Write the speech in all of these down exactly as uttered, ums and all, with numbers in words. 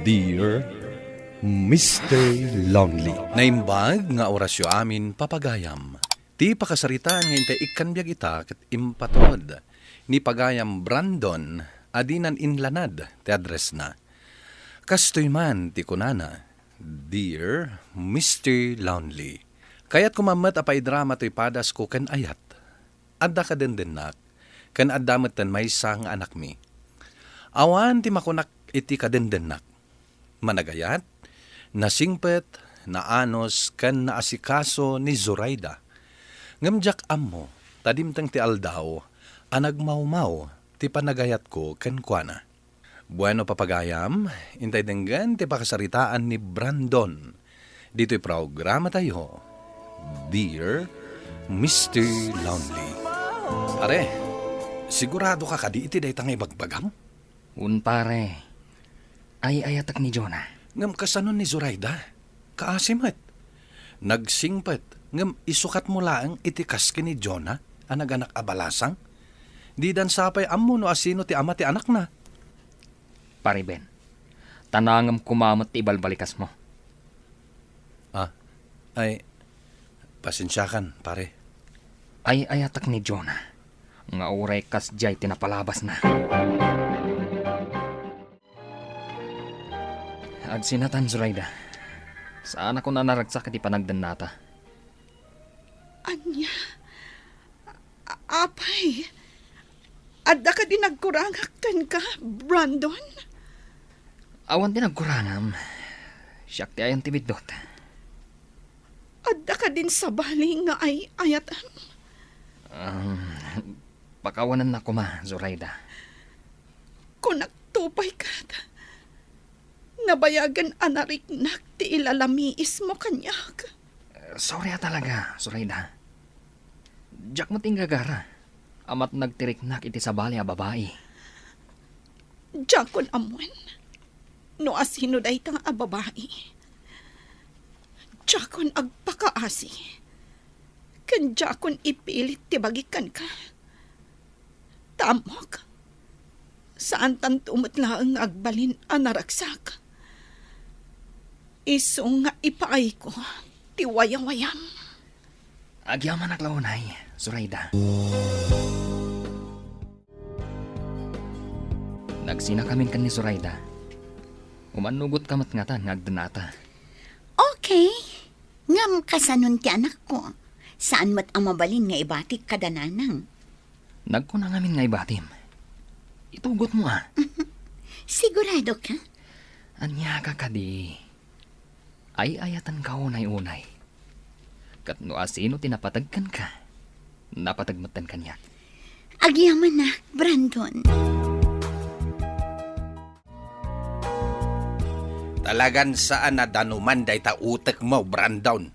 Dear Mister Lonely. Naimbag nga orasyo amin, papagayam. Ti pakasaritaan nga intay ikkan biag ita ket impatud ni pagayam Brandon a dinan inlanad ti addressna. Kastoy man ti kunana, "Dear Mister Lonely, kayatko man met a paidrama toy padasko ken ayat. Adda kadendennak, ken adda metten maysa nga anakmi. Awan ti makunak iti kadendennak. Managayat, nasingpet, naanus, ken naasikaso ni Zoraida. Ngem diak ammo ta dimteng ti aldaw a nagmawmaw ti panagayatko kenkuana." Bueno, papagayam, intay denggen ti pakasaritaan ni Brandon ditoy programatayo, Dear Mister Lonely. Pare, sigurado ka kadi iti dayta nga ibagbagam? Wen, pare. Ay-ayatek ni Jonah. Ngem kasano ni Zoraida? Kaasi met. Nagsingpet, ngem isukatmo laeng iti kas ken ni Jonah a naganak a balasang? Didan sapay ammo no asino ti ama ti anakna. Pare Ben, tanangem koma met ti ibalbalikasmo. Ah, ay, pasensiakan, pare. Ay-ayatek ni Jonah nga uray kasdiay ti napalabasna. Agsinatan, Zoraida. Saanakon a naragsak iti panagdennata. Ania? A-, apay, adda kadi nagkurangak kenka, Brandon? Awan ti nagkurangam. Siak ti ayan ti biddut. Adda kadin sabali nga ay-ayatem? Um, pakawanennak koma, Zoraida. Kunakto pay ket, nabayagen a nariknak ti ilalamiismo kaniak. Sorry a talaga, Zoraida. Diak met inggagara a matnag ti riknak iti sabali a babai. Diakon ammoen no asino dayta a babai. Diakon agpakaasi, ken diakon ipilit ti bagik kenka. Ta ammok, saantanto met laeng nga agbalin a naragsak. Isu nga ipaayko ti wayawayam. Agyamanak la unay, Zoraida. Nagsinakamin ken ni Zoraida. Umannugotka met ngatan nga agdennata. Okay. Ngem kasanon ti anakko? Saan met a mabalin nga ibatik kada nanang. Nagkuna ngamin nga ibatim. Itugotmo a. Sigurado ka? Ania ka kadi? Ay-ayatenka unay-unay. Ket no asino ti napateg kenka, napateg metten kaniak. Agyamanak, Brandon. Talagan saan a danuman dayta utekmo, Brandon.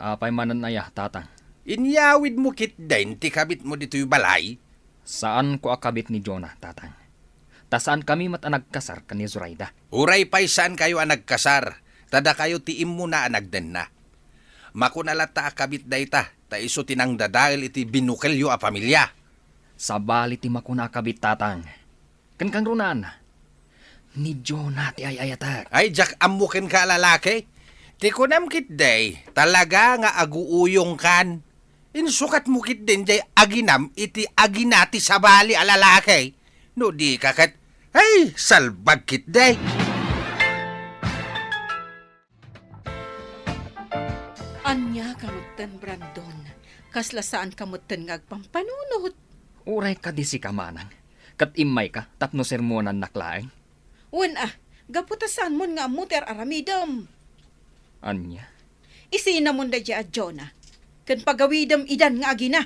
Apay manen aya, Tatang? Inyawidmo ketdin ti kabitmo ditoy balay? Saanko a kabit ni Jonah, Tatang. Ta saankami met a nagkasar ken ni Zoraida. Uray pay saankayo a nagkasar, ta dakayo ti immuna a nagdenna. Makuna latta a kabit dayta, ta isu ti nangdadael iti binukelyo a familia. Sabali ti makuna a kabit, Tatang. Ken kangrunaan, ni Jonah ti ay-ayatek. Ay, diak ammo kenka a lalaki. Ti kunam ketdi, talaga nga aguuyongkan. Insukatmo ketdin diay aginam iti agina ti sabali a lalaki. No di ka ket, ay, salbag ketdi. Ania ka metten, Brandon? Kasla saan ka metten nga agpampanunot? Uray kadi sika, Manang, ket immayka tapno sermonannak laeng? Wen a, gapu ta saanmon nga ammo ti ar-aramidem. Ania? Isinamon daydiay a Jonah, ken pagawidem idan nga agina.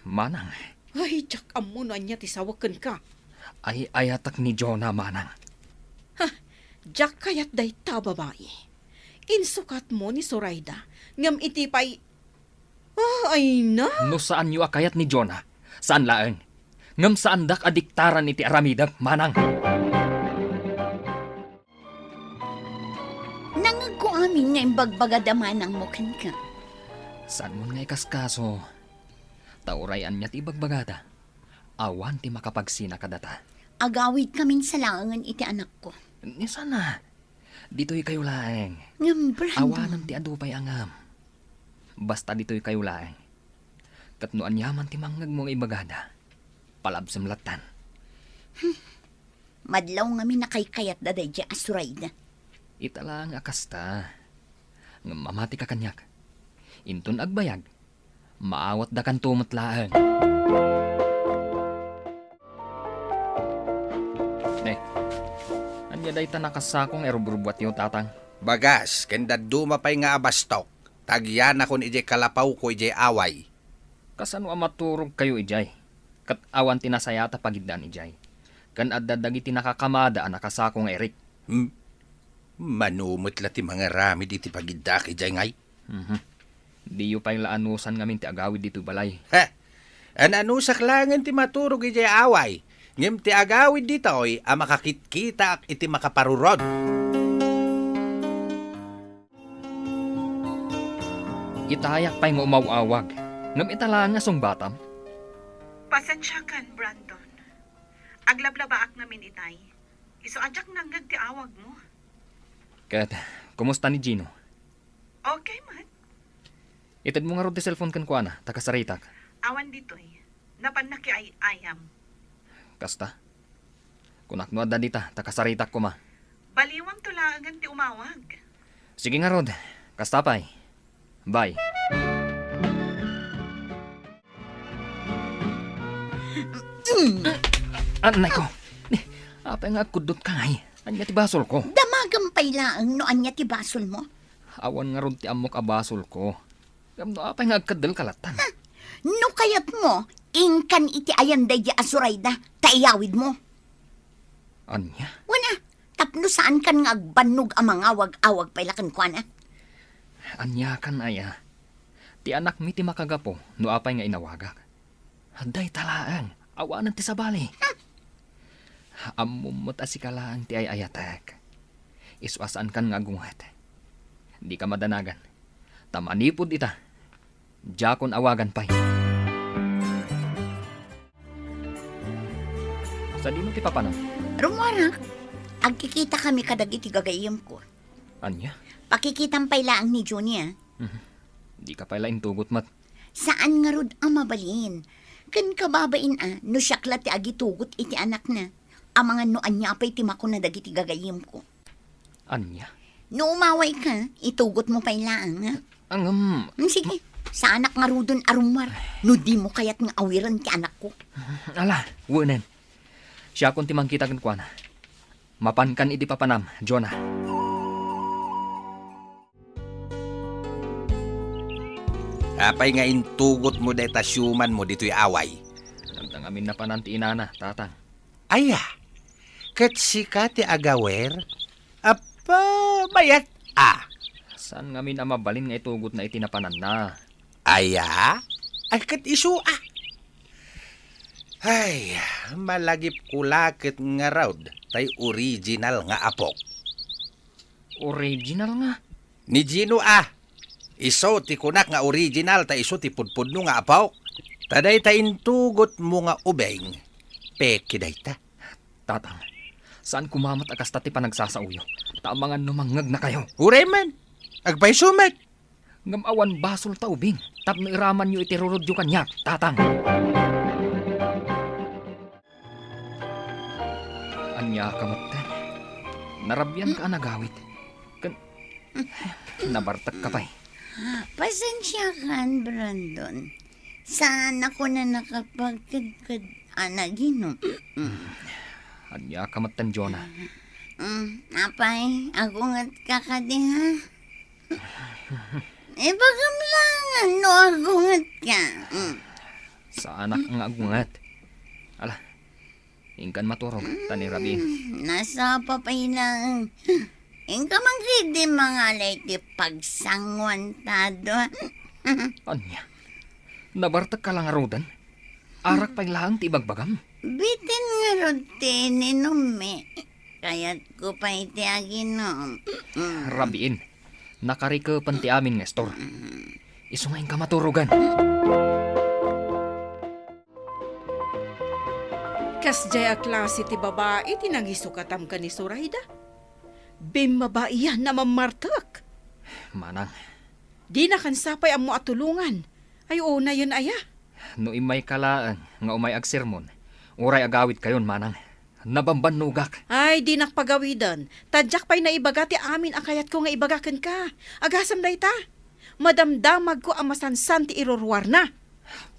Manang. Ay, diak ammo no ania ti sawek kenka. Ay-ayatek ni Jonah, Manang. Ha, diak kayat dayta a babai. Insukatmo ni Zoraida, ngem iti pay-, ah, ay na? No saanyo a kayat ni Jonah, saan laeng. Ngem saandak a diktaran iti aramidek, Manang. Nangngegko amin nga imbagbagada manangmo kenka. Saanmon nga ikaskaso, ta uray ania ti ibagbagada, awan ti makapagsina kadata. Agawidkamin sa laengen iti anakko. Ni sana, Ditoy kayo laeng. Ngem, Brandon. Awanen ti adu pay a ngem. Basta ditoy kayo laeng. Ket no aniaman ti mangngegmo nga ibagada, palabsem lattan. Madlaw ngamin a kaykayatda daydiay a Zoraida. Ita laeng a kasta. Ngem mamatika kaniak. Inton agbayag, maawatdakanto met laeng. Ne, ania dayta nakasako nga irubrubuatyo, Tatang? Bagas, ken dadduma pay nga abastok, ta agyanakon idiay kalapawko idiay away. Kasano a maturogkayo idiay? Ket awan ti nasayat a pagiddaan idiay. Ken adda dagiti nakakamada a nakasako nga irik. Hmm? Mano met la ti mangaramid iti pagiddaak idiay ngay? Mhm. Diyo pay la anusan ngamin ti agawid ditoy balay. He! An-anusak laengen ti maturog idiay away, ngem ti agawid ditoy a makakitkitaak iti makaparurod. Itayak pay nga umaw-awag, ngem ita laeng nga sungbatam. Pasensiakan, Brandon. Aglablabaak ngamin itay. Isu a diak nangngeg ti awagmo. Ket, kumusta ni Gino? Okay met. Itedmo ngarud ti cellphone kenkuana, ta kasaritak. Awan ditoy. Napan nakiay-ayam. Kasta? Kunak no adda dita, ta kasaritak koma. Baliwam to laengen ti umawag. Sige ngarud. Kasta pay. Bye. Anay ko. Ni, apay nga agkuddotka ngay? Ania ti basolko? Damagem pay laeng no ania ti basolmo. Awan ngarud ti ammok a basolko. Ngem no apay nga agkeddel ka lattan? Ha? No kayatmo, inkan iti ayan daydi a Zoraida, ta iyawidmo. Ania? Wen a, tapno saankan nga agbannog a mangawag-awag pay la kenkuana. Aniakan aya? Ti anakmi ti makagapu no apay nga inawagak. Dayta laeng, awanen ti sabali. Ammom met a sika laeng ti ay-ayatek. Isu a saankan nga agunget. Dika madanagan. Ta manipud ita, diakon awagan pay. Sadino ti papanam? Rummuarak, agkikitakami kadagiti gagayyemko. Ania? Pakikitam pay laeng ni Junie, a. Mhm. Dika pay la intugot met. Saan ngarud a mabalin. Ken kababain a, no siak la ti agitugot iti anakna. Amangan no ania pay ti makuna dagiti gagayyemko. Ania? No umawayka, itugotmo pay laeng, a? Ngem. Mm, sige, saanak ngaruden a rummuar no dimo kayat nga awiren ti anakko. Ala, wenen. Siakon ti mangkita kenkuana. Mapankan iti papanam, Jonah. Apay nga intugotmo dayta siumanmo ditoy away? Nagdangamin napanan ti inana, Tatang. Aya, ket sika ti agawer? Apo, mayat a! Saan ngamin a mabalin nga itugotna iti napananna? Aya? Ay, ket isu a! Ay, malagipko la ket ngarud tay original nga apok. Original nga? Ni Gino a. Isu ti kunak nga original ta isu ti pudpudno nga apok. Ta dayta intugotmo nga ubing, peke dayta. Tatang, saan koma met a kasta ti panagsasaoyo. Ta amangan no mangngegnakayo. Uray man. Agpayso met. Ngem awan basol ta ubing tapno iramanyo iti rurodyo kaniak, Tatang. Ania ka metten? Narabianka a nagawid. Ken nabartekka pay. Pasensiakan, Brandon. Saan ako na nakapagkedked a naginom. Ania ka metten, Jonah? Mm, apay, agungetka kadi, ha? Ibagam laengen no agungetka. Mm. Saanak nga agunget. Ala, inkan maturog, ta ni rabiin. Mm, nasapa pay laeng. Inka man ketdi mangala iti pagsanguan ta adu. Ania? Nabartekka la ngaruden? Arak pay laeng ti ibagbagam? Bitin ngarud ti ininummi. Kayatko pay ti aginom. Mm. Rabiin, nakarikepen ti amin nga istor. Mm. Isu nga inka maturogen. Kasdiay a klase ti babai ti nangisukatam ken ni Zoraida? Bimmabaian a mammartek. Manang. Dinakan sapay ammo a tulongan. Ay, unayen aya. No immayka laeng nga umay agsermon, uray agawidkayon, manang. Nabambannogak. Ay, dinak pagawiden. Ta diak pay naibaga ti amin a kayatko nga ibaga kenka. Agasem dayta. Madamdamagko a masansan ti iruruarna.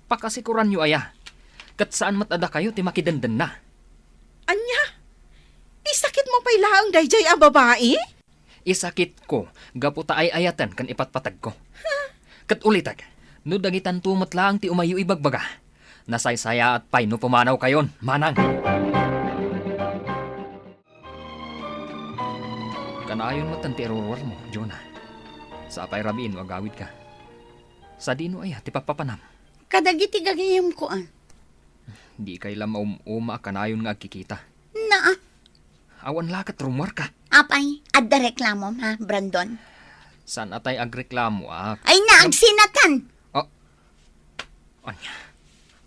Pakasikuranyo aya. Ket saan met a dakayo ti makidendenna. Ania? Isakitmo pay laeng daydiay a babai? Isakitko gapu ta ay-ayaten ken ipatpategko. Ket ulitek, no dagitanto met laeng ti umayyo ibagbaga, nasaysayaat pay no pumanawkayon, manang. Kanayon met ti iruruarmo, Jonah. Sapay rabiin no agawidka. Sadino aya ti pappapanam? Kadagiti gagayyemko, a. Dikay la maum-uma a kanayon nga agkikita. Naa. Awan la ket rumuarka. Apay, adda reklamom, ha, Brandon? Saan a tay agreklamo, a? Ay, naagsinatan! Ah, ania?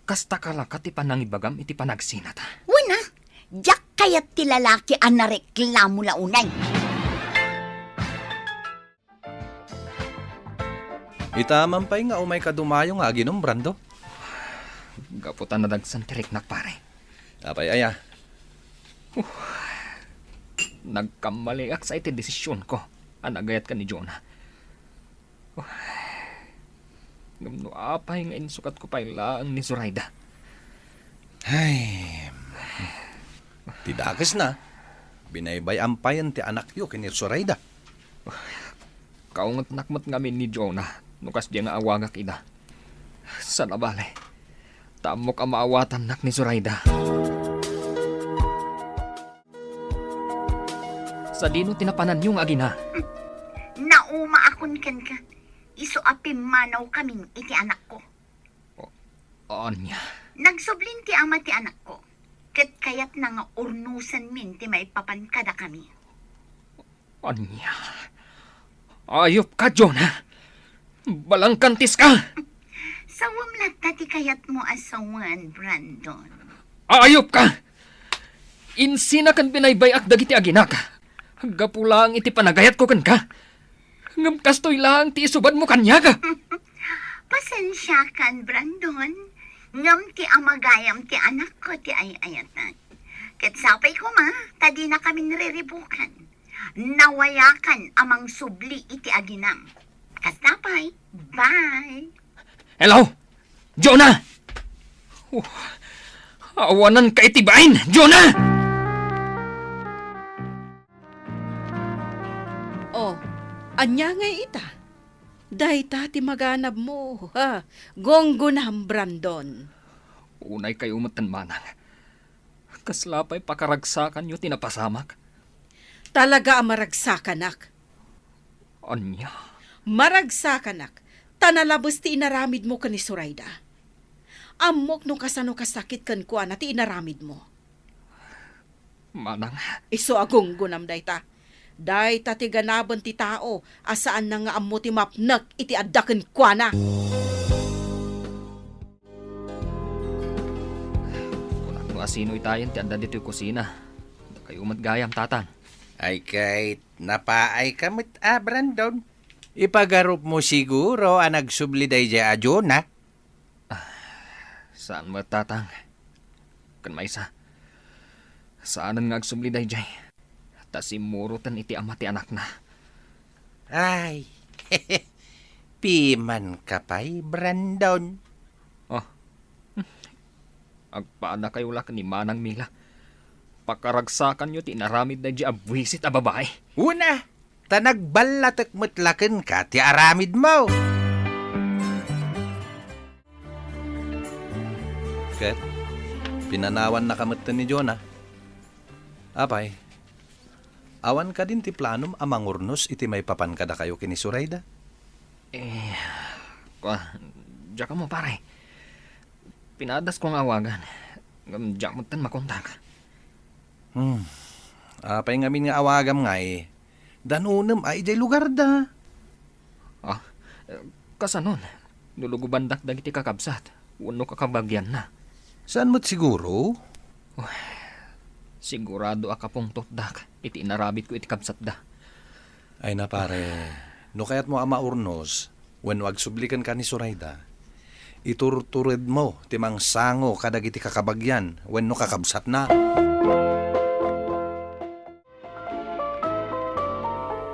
Kasta ka la ket ti panangibagam iti panagsinat, a? Wen, a. Diak kayat ti lalaki a nareklamo la unay. Ita man pay nga umayka dumayo nga aginom, Brando? Gapu ta nadagsen ti riknak, pare. Apay aya? Uh, nagkammaliak sa iti desisionko a nagayat ken ni Jonah. Uh, ngem no apay nga insukatko pay laeng ni Zoraida? Ay, ti dakesna, binaybay-am payen ti anakyo ken ni Zoraida. Kaungetnak met ngamin ni Jonah no kasdiay nga awagak ida. Saan a bale, ta ammok a maawatannak ni Zoraida. Sadino ti napananyo nga agina? Naumaakon kenka. Isu a pimmanawkamin iti anakko. O, ania? Nagsublin ti ama ti anakko, ket kayatna nga urnosenmin ti maipapan kadakami. Ania? Ayupka, Jonah! Balangkantiska! Sawem latta ti kayatmo a sawen, Brandon. Ayupka! Insina ken binaybay-ak dagiti aginak. Gapu laeng iti panagayatko kenka. Ngem kastoy laeng ti isubadmo kaniak. Pasensiakan, Brandon. Ngem ti ama gayam ti anakko ti ay-ayatek. Ket sapay koma ta dinakamin riribukan. Nawayakan a mangsubli iti aginam. Kasta pay, bye. Hello? Jonah! Oh, awananka iti bain, Jonah! Oh, ania ngay ita? Dayta ti maganabmo, ha? Gunggonam, Brandon. Unay kayo metten, manang. Kasla pay pakaragsakanyo ti napasamak? Talaga a maragsakanak. Ania? Maragsakanak, ta nalabes ti inaramidmo ken ni Zoraida. Ammok no kasano kasakit kenkuana ti inaramidmo. Manang. Isu a gunggonam dayta. Dayta ti ganaben ti tao a saanna nga ammo ti mapnek iti adda kenkuana. Kunak no asino itayen ti adda ditoy kusina. Dakayo met gayam, Tatang. Ay ket, napaayka met a, Brandon. Ipagarupmo siguro a nagsubli daydiay a Jonah. Ah, saan met, Tatang. Ken maysa, saanen nga agsubli daydiay. Ta simmuroten iti ama ti anakna. Ay, pimanka pay, Brandon. Oh. Agpaanakayo la ken ni Manang Mila. Pakaragsakanyo ti inaramid daydiay a buisit a babai. Una, ta nagballatek met la kenka ti aramidmo. Ket, pinanawannaka metten ni Jonah. Apay, awan kadin ti planom a mangurnos iti maipapan kadakayo ken ni Zoraida? Eh, kua, diak ammo, pare. Pinadasko nga awagan, ngem diak metten makontak. Hmm. Apay ngamin nga awagam ngay? Danonem a idiay lugarda. Ah, eh, kasanon? No lugubandak dagiti kakabsat wenno kakabagianna. Saan met siguro? Oh, Sigurado a kapungtotdak iti inarabitko iti kabsatda. Ay na, pare, no kayatmo a maurnos wenno agsubli kenka ni Zoraida, iturturedmo ti mangsango kadagiti kakabagian wenno kakabsatna.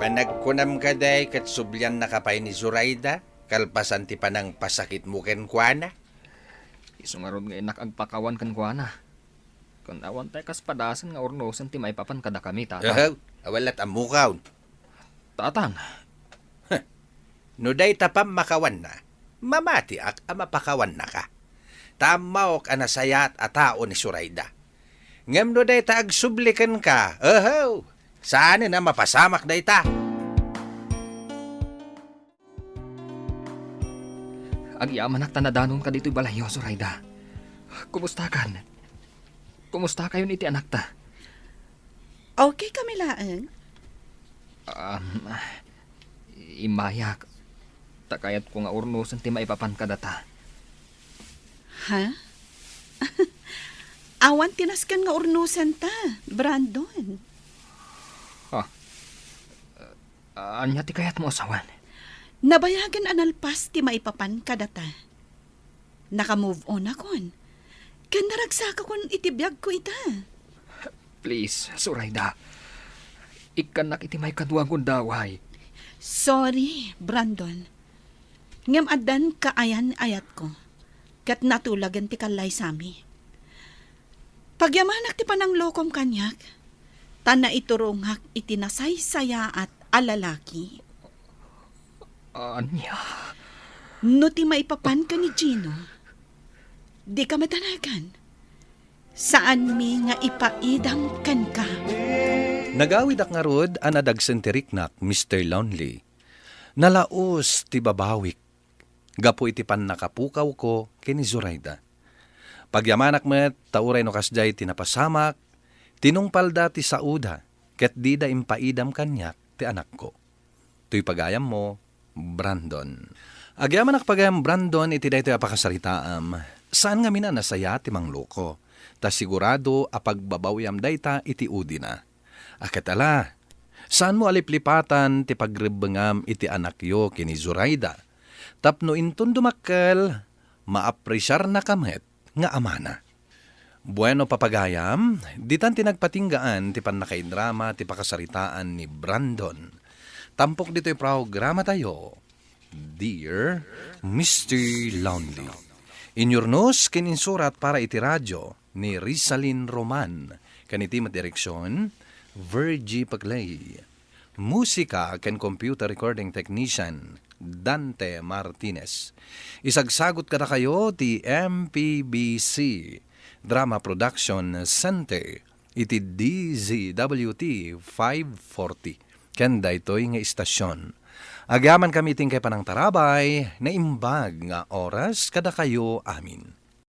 Panagkunam kadi ket subliannaka pay ni Zoraida, kalpasan ti panangpasakitmo kenkuana? Isu ngarud nga innak agpakawan kenkuana. Kun awan tay kaspadasen nga urnosen ti maipapan kadakami, Tatang. Ahem, awan lat ammokon. Tatang. Huh. No dayta pammakawanna, mamatiak a mapakawannaka. Ta ammaok a nasayaat a tao ni Zoraida. Ngem no dayta agsubli kenka, ahem, saanen a mapasamak dayta. Agyamanak ta nadanonka ditoy balayyo, Zoraida. Kumustakan? Kumustakayon iti anakta? Okay kami laeng. Um, immayak. Ta kayatko nga urnosen ti maipapan kadata. Ha? Awan ti nasken nga urnosenta, Brandon. Ha? Ania ti kayatmo a sawen? Nabayagen a nalpas ti maipapan kadata. Naka-move on akon. Ken naragsakakon iti biagko ita. Please, Zoraida. Ikkannak iti maikadua a gundaway. Sorry, Brandon. Ngem addan kaayan-ayatko. Ket natulagen ti kallaysami. Pagyamanak ti pananglokom kaniak, ta naiturongak iti nasaysayaat a lalaki. Ania? No ti maipapanka ni Gino, dika madanagan. Saanmi nga ipaidam kenka. Nagawidak ngarud a nadagsen ti riknak, Mister Lonely. Nalaus ti babawik gapu iti pannakapukawko ken ni Zoraida. Pagyamanak met ta uray no kasdiay ti napasamak, tinungpalda ti saoda ket dida impaidam kaniak ti anakko. Toy pagayammo, Brandon. Agyamanak pagayam, Brandon, iti daytoy a pakasaritaam. Saan ngamin a nasayaat ti mangloko, ta sigurado a pagbabawiam dayta iti udina. A ket ala, saanmo a liplipatan ti pagrebbengam iti anakyo ken ni Zoraida, tapno inton dumakkel, maapresiarnaka met nga amana. Bueno, papagayam, ditan ti nagpatinggaan ti pannakaidrama ti pakasaritaan ni Brandon. Tampok ditoy programatayo, Dear Mister Lonely. Inyurnos ken insurat para iti radio ni Rizalin Roman, ken iti met direksion, Virgie Paclay. Musika ken computer recording technician, Dante Martinez. Isagsagut kadakayo ti M P B C Drama Production Center iti D Z W T five forty ken daytoy nga istasyon. Agyamankami iti inkay panangtarabay, naimbag nga oras kadakayo amin.